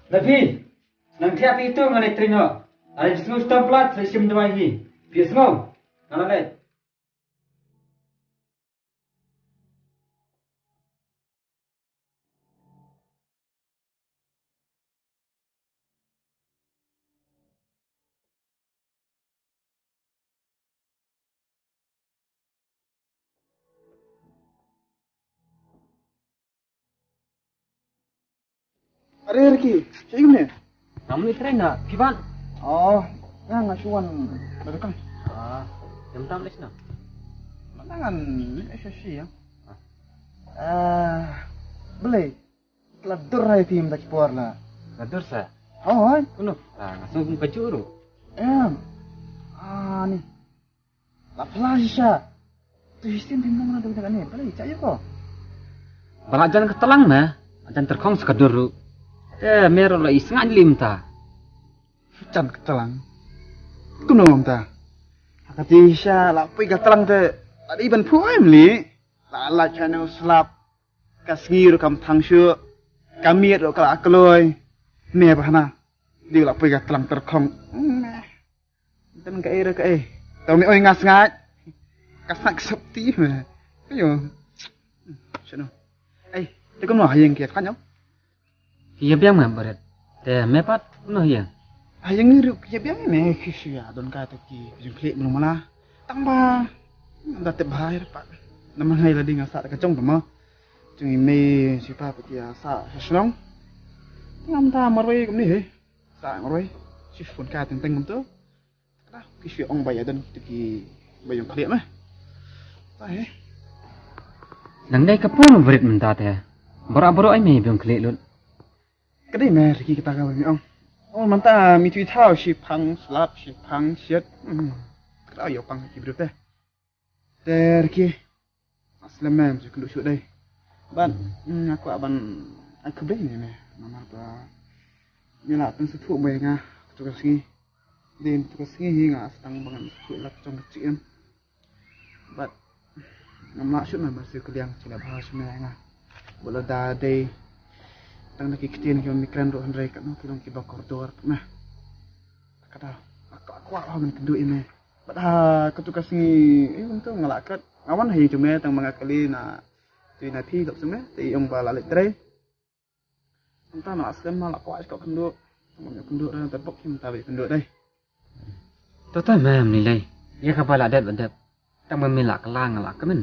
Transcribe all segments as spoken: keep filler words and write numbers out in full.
Napi, nang thiah phi tu ngan leit trei noh. Ai sngew stom plat sa shim dawai hi. Phi sngew. Ngan leit. Are Ricky, sha ïing ne? Ngam leit trei na, phi wan? Oh, nga nga shu wan na dukan. Ah, jam tam leh na. Mana ngan leh sha shi ya. Ah, balei? La dur hai phim da ki por la. La dur sa? Oh, hai. Kuno? Ah, nga sngewbha ka juru. Em. Ah, ni. La pla shisha. Tu hi sim phim nang na dong ne. Pala cha yo ko. Ba la jan ka tlang me. Jan terkhong sa ka dur ru. Te mero la isngan lim ta. Jan ka tlang. Kuno ta. Ka ti sha la pui ka tlang te. Adi ban phu em li. La la cha ne slap. Ka sngi ru kam thang shu. Ka miet ru ka la kloi. Me ba hana. Di la pui ka tlang terkhong. Me. Ten ka ei re ka ei. Tau me oi nga sngai. Ka sngai ka sop ti me. Ayo. Shano. Ei, te kumno ha ïing ki ïa khan ïa? Ki ïa biang me barit. Te me pat kumno ha ïing? Ha ïing ruh ki ïa biang me ki shu ïa don ka te ki jingkhlieh mlu mala. Tang ba da te bha ïa pat. Namar ngai la ding nga sah ka jong te mo. Jong i mei shi pa pat ki ïa sah sha shnong. Ngam da marwei kumne he. Sa ngroi, shi phone ka teng teng kumto. Kata, ki shi ong ba ïa don kita ki ba ïong khlieh mah. Ta he. Nang dei ka por brit mynta te. Baroh baroh ai me biang khlieh lut. Ka dei me Ricky kata ka ba me ong. Oh mynta mi tui thaw shi phang slap shi phang shit. Hmm. Kata ïa pang ki brut te. Te Ricky. Slem mem ju kynduh shuh dei. Bad nga kwah ban ai khublei ïa me namar ba me la pynsngewthuh me ïa nga katu ka sngi. Dei katu ka sngi hi nga sdang ba ngan sngewthuh la ka jong ka jingim. Bad ngam lah shuh me ban siew kylliang shuh la bha shuh me ïa nga. Ba lada dei tang na ki ktien ki ba me kren ruh hynrei katno ki long ki ba kordor me. Kata ka kwah ba ngan kynduh ïa me. Bad ha katu ka sngi, eh, kumto nga la kat. Nga wan ha ïing jong me tang ma nga kali na tu na phi kap seme, te ong ba la leit trei. Mynta nga la slem ma la kwah ko kynduh. Tang ma kynduh da ta bok kim ta ba kynduh dei. To ta me mni lei. Ïa ka ba la dep ba dep. Tang ba me la kala nga la kmen.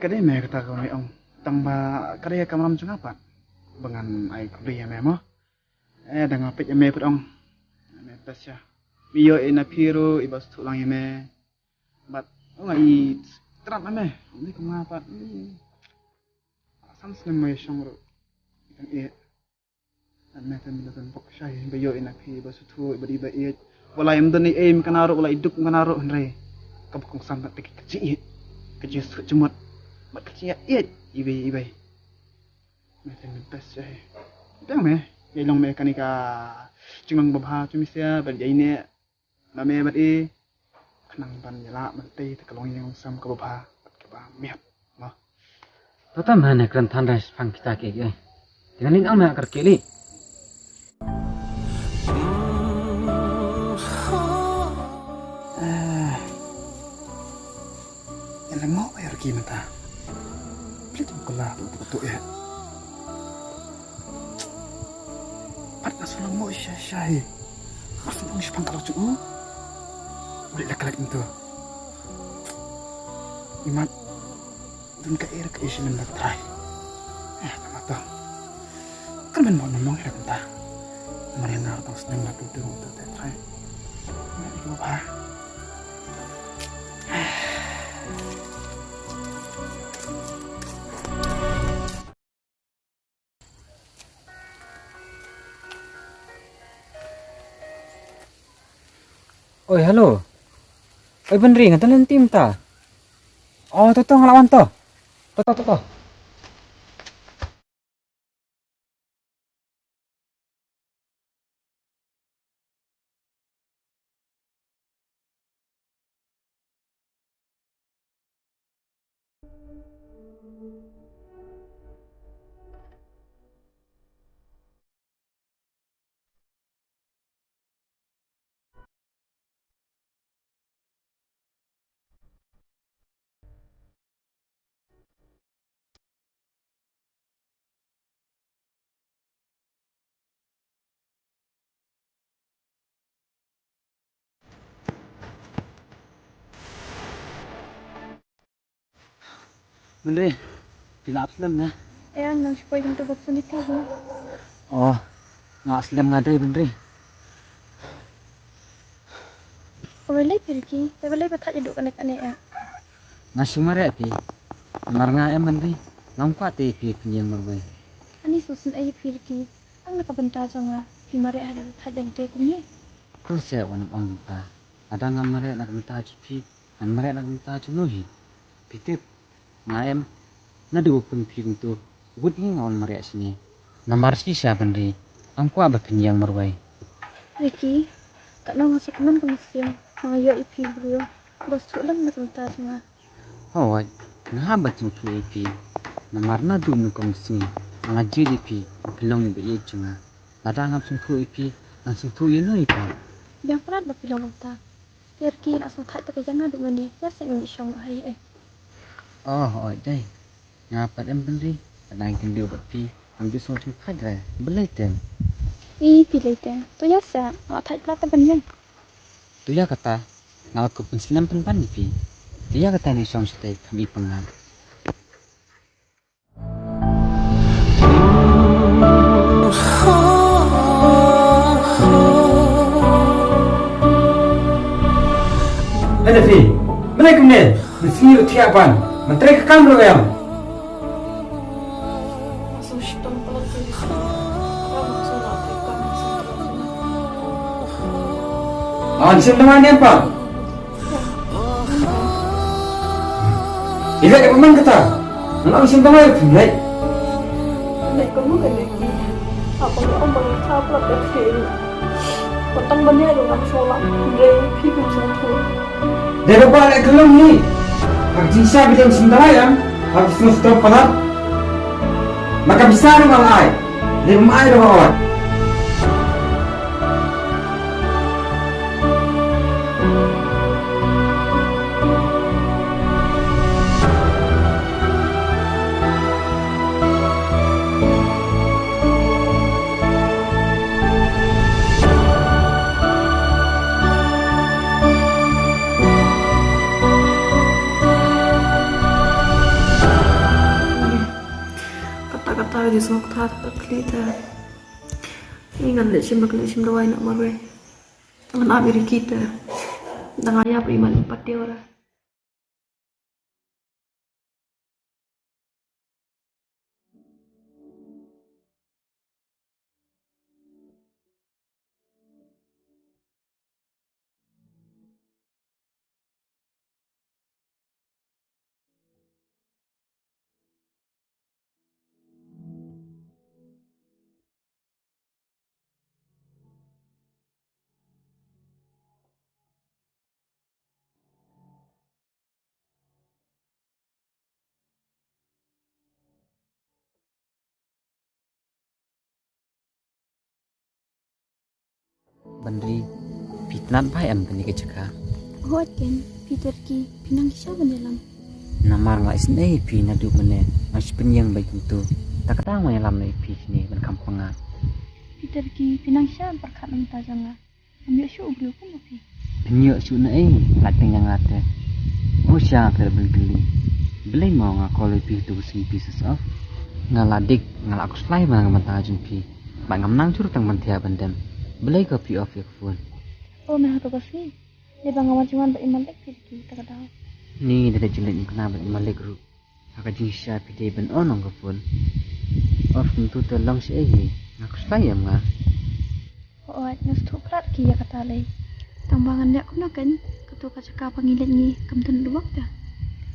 Ka dei me kata ka me ong. Tang ba ka dei ka kamram jong nga pat. Ba ngan ai khublei ïa me mo. Eh, da nga peit ïa me pat ong. Me pes ïa. Me ïoh ïa na phi ruh i ba sngewthuh lang ïa me. Bad ong ai trat na me. Ong dei kum nga pat. San snem me shong ruh. Kan ïa. An me kan me kan bok shai ba ïoh ïa na phi ba sngewthuh ba dei ba ïeit. Wala em don ei em kana ruh wala i duk kana ruh hynrei. Ka ba kongsan bad ka jingïeit. Ka jingsngewthuh jingmut. Bad ka jingïeit ibai ibai. Me te me best ïa hi. Dang me, ïa long me kane ka jinglong babha tu me sia bad ïa ine. Ma me bad i khnang ban ïa lah ban tei te ka long ïa long sam ka babha bad ka ba miat. Mo. To ta me ne kren than rai spang kita ke ke. Dengan ling ang me akar ke li. Eh. Ïa la ngo ïa Ricky mynta. Plit u kala tu tu tu ïa. Pat nga shu la ngo sha sha hi. Mas nong shi pang kala tu u. Ulit la kala tu. Imat. Dun ka er ka ish men la trai. Eh, ta mata. Kan men mo nong ïa mynta. Mar ïa nga tang sneng la tu tu tu trai. Nga ïa ba. Oi, hello. Oi, Benri, nga dang lynti mynta. Oh, to, to, nga la wan to. To, to, to, to. Bynriew, phi la ap slem ne? Eh, nang shu poi kumtu bok sini ka. Oh, nga ap slem nga dei Bynriew. Kawei lei phi Ricky, te balei ba thait ïa duh kane kane eh? Nga shu mareh phi. Namar nga em Bynriew, ngam kwah te phi pynïeng marwei. Ani sngewsynei phi Ricky. Tang na ka bynta jong nga phi mareh ha thait dang te kumne. Khurseh wat nym ong bynta. Lada ngam mareh na ka bynta jong phi, ngan mareh na ka bynta jong no hi? Phi tip, nga em, naduh ba pun phi kumtu, wut ngi nga wan mareh shane. Namar shisha Bynriew, ngam kwah ba phin ïeng marwei. Ricky, katno nga sngewkmen ka mynsiem ba nga ïoh ïa phi briew ba sngewlem na ka bynta jong nga. Hooid, nga hap ban sngewthuh ïa phi. Namar naduh mynnyngkong sngi ba nga jied ïa phi, phi long ïa ba ïeit jong nga. Lada ngam sngewthuh ïa phi, ngan sngewthuh ïa no ïa phi? Biang palat ba phi long kumta. Te Ricky, la sngewthuh te ka jong nga duh mynne, ïa sngewthuh ïa shong ha ïa eh. Oh, hooid dei. Nga pat em Bynriew, lada ngi kynduh bad phi, ngam ju sngewthuh phi re. Balei te? Ih, phi lei te. To ïa sa, nga thait palat te ban ïeng. To ïa kata, nga la kup pynslem pynban ïa phi. To ïa kata ngi shong shatei kham i pyngan. Hynda phi, balei kumne? Mynsngi ruh thiah ban. Myntrei ka kam ruh em. Nga shu shitom palat ïa ka. Nga shu la trei kam shu trei. Nga wan shim dawai ne em pat? Ïa leh da ka man kata. Nga wan shim dawai phi leh. Leh kumno ka leh ki? Apa nga ong ba nga kha palat ka phi? Ba tang ban ïa ruh ngam shu lah. Hynrei phi phi sngewthuh. Dei ba kwah leh ka lum ni. Hak jingshisha ba dang shim dawai em. Hak sngewthuh palat. Ba ka pisa ruh nga la ai. Dei ba ma ai ruh nga ot. Kata kata ka jingsngewthuh ta khlieh ta. Ngan leit shim, ngan leit shim dawai noh marwei. Ngan ap ïa Ricky te. Dang ïap ïa man pat te ora. Bynriew, phi tnat bha em kane ka jaka? Hooid ken, phi Ricky, phi nang shisha ban ïalam. Namar nga isynei ïa phi naduh mynne, nga shu pynïeng beit kumtu. Ta ka daw nga ïalam ïa phi shane ban kham panga. Phi Ricky, phi nang shisha ban pyrkhat na ka bynta jong nga. Ngam ïoh shuh u briew kum u phi. Phin ïoh shuh na ei, lait teng ïa nga te. O sha, phi lah ban kylli. Balei mo nga call ïa phi tu ka sngi phi switch off? Nga la dik, nga la khuslai bha na ka bynta jong phi. Bad ngam nang jur tang ban thiah ban dem. Balei ko phi off ïa ka phone? O, me ha tu ka sngi. Dei ba nga wan jingwan bad i Malik phi Ricky, ta ka daw. Ni, da leit jingïaid mukna bad i Malik ruh. Ha ka jingshisha phi dei ban on ong ka phone. Off kumtu te long shaei hi. Nga khuslai ïa nga. Hooid, nga sngewthuh palat Ricky ïa kata lei. Tang ba ngan leh kumno kein, kato ka jaka ba ngi leit ngi kam don network te.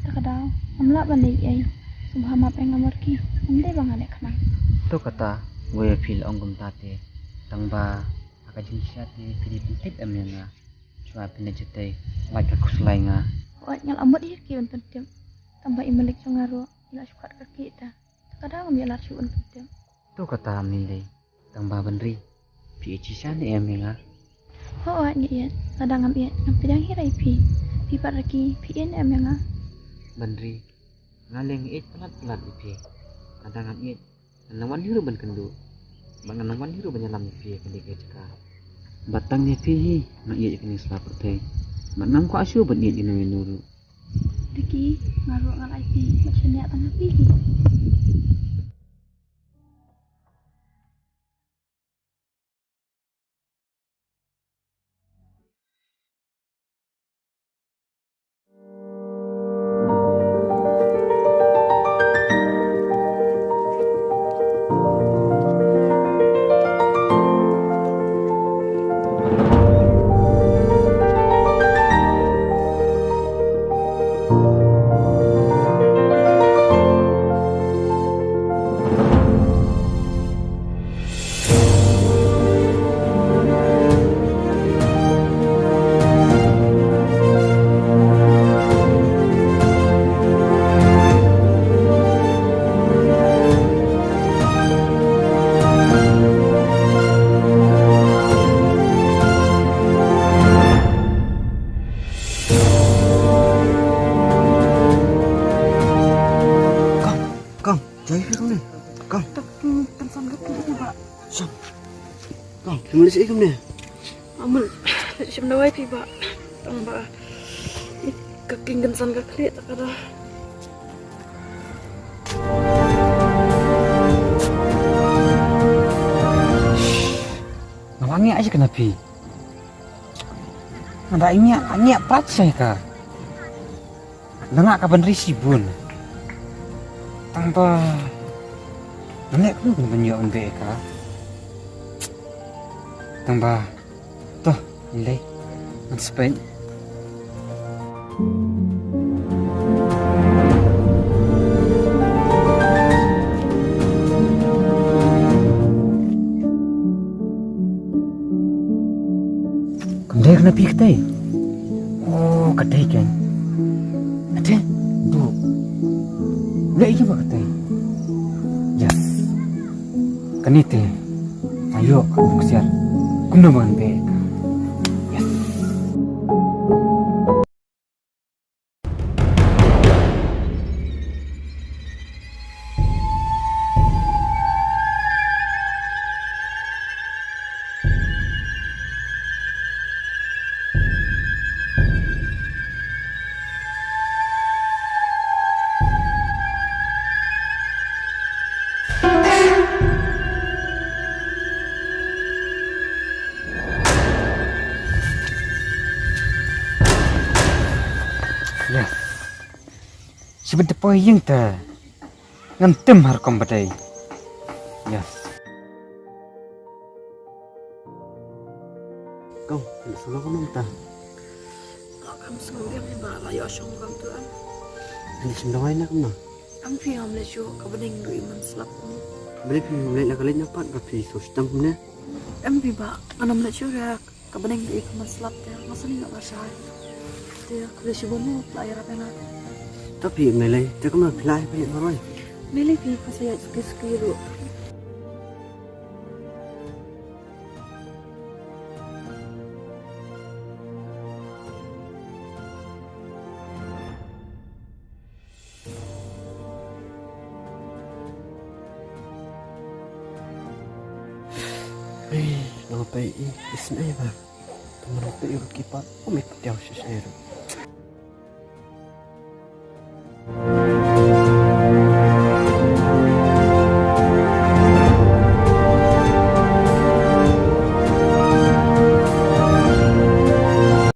Ta ka daw, ngam lah ban leh ei. Sngewbha map ïa nga mo Ricky, ngam dei ba nga leh khnang. To kata, wei ïa phi la ong kumta te. Tang ba ha ka jingshisha te phi dei ban tip em ïa nga. Shuwa phin leit shatei, lait ka khuslai nga. Hooid, nga la mut hi Ricky ban pyntip. Tang ba i Malik jong nga ruh i la shu khot ka kyrkieh ta. Ta ka daw ngam ïalap shuh ban pyntip. To kata ym lei. Tang ba Bynriew, phi ïeit shisha ne em ïa nga? Hooid nga ïeit. Lada ngam ïeit ngam pdiang hi ra ïa phi. Phi pat Ricky, phi ïeit ne em ïa nga? Bynriew, nga leh nga ïeit palat palat ïa phi. Lada ngam ïeit, ngan nang wan hi ruh ban kynduh. Bad ngan nang wan hi ruh ban ïalam ïa phi ha kane ka jaka. Bad tang ïa phi hi nga ïeit ha kane ka sla pyrthei. Bad ngam kwah shuh ban ïeit ïano ïano ruh. Diki, nga ruh nga la ïa phi, bad shaniah tang ha phi hi. Kong, kong, jai phi kumne. Kong. Tang, tang, tang, tang, tang, tang, tang. Shong. Kong, phi mlei shaei kumne? Amul, shim dawai phi bah. Tang bah. Ka king kynsan ka khlieh ta ka da. Nga la ngiah ïa ka na phi. Nga da ngiah, ngiah pat sha ka. Nga ngam ka ban ri shibun. Tang ba. Nga leh kumno ban ïoh ban beh ïa ka. Tang ba. To, ngan leit. Ngan spend. Kam dei kane phi katei? Oh, katei kan. Katei? Tu. Leh ïa ba katei. Yes. Kane te. Ayo, ka buk siar. Kumno ban beh. Yes. Yes. Shu ban tep ïing te. Ngan tim ha rukom ba dei. Yes. Kong, ngi sngewbha kumno mynta? Kam sngewbha ïa ba la ïoh shong kam tu an. Ngi shim dawai na kumno? Am phi ngam leh shuh ka bneng ruh i man slap kumne. Bneng phi ngam leh la ka leh na pat ba phi sngewshitom kumne. Em phi bah, ngan ym leh shuh ïa ka bneng ka i ka man slap te, nga sngewsih nga la shai. Te khublei shibun mo la ïarap ïa nga. Ta phi em lei lei, te kumno phi la ai phi marwei? Lei lei phi, nga sa ïaid suki suki ruh. Ei, nang pei i, isnei ba. Tang nang pei i ruh ki pat, um i pat ïa u shisha i ruh.